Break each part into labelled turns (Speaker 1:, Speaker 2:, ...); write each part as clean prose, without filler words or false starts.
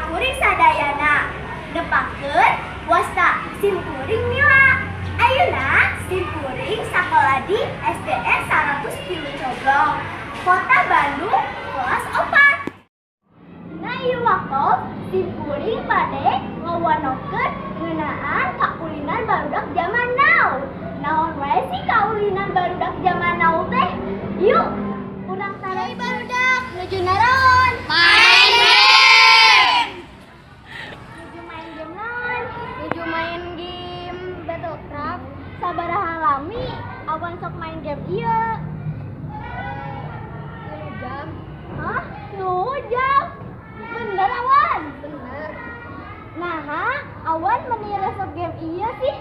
Speaker 1: kuring sadayana. Nepangkeun, wasta sim kuring Mila. Ayeuna sim kuring sakola di SDN 103 Coblong, Kota Bandung, kelas 4. Dina ieu waktos sim kuring bade ngawanohkeun ngeunaan kaulinan barudak zaman now. Naon wae sih kaulinan barudak zaman now teh? Yuk, urang taros barudak nuju naraon?
Speaker 2: Main game.
Speaker 1: Nuju main game naon?
Speaker 2: Nuju main game Battlecraft.
Speaker 1: Sabaraha lami awan sok main game ieu?
Speaker 2: 3 jam.
Speaker 1: Hah? 3 jam? Bener, awan?
Speaker 2: Bener.
Speaker 1: Nah, awan meni resep game ieu sih?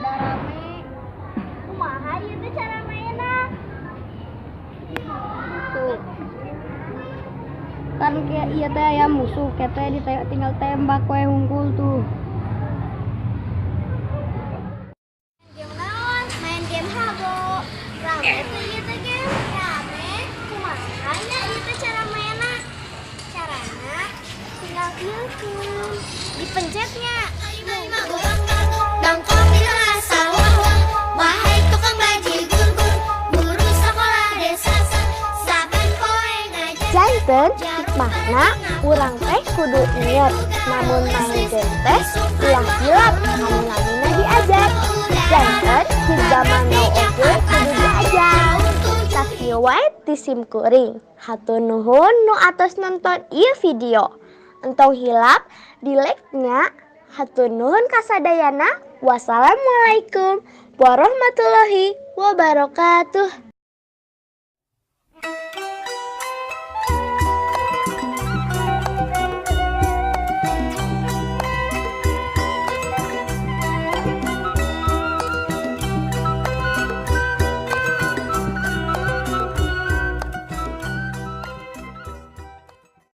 Speaker 2: Da rame.
Speaker 1: Kumaha ieu teh cara mainna?
Speaker 2: Tuh. Kan kayak iya teh aya musuh, kayak teh tinggal tembak we hungkul tuh.
Speaker 1: Game naon? Main game Habbo. Rame tuh ieu teh game. Rame. Kumaha nya ieu teh cara mainna? Carana tinggal kieukeun. Dipencetnya.
Speaker 3: Bangkok di tengah sawah. Wahai tukang bajigur, guru sekolah desa, saban poe ngajar.
Speaker 1: Janten hikmahna, urang teh kudu inget lamun main game teh ulah hilap anu namina diajar. Janten di zaman now oge kudu diajar. Sakieu wae ti sim kuring. Hatur nuhun nu atos nonton ieu video. Entong hilap di like nya. Hatur nuhun kasadayana. Wassalamualaikum warahmatullahi wabarakatuh.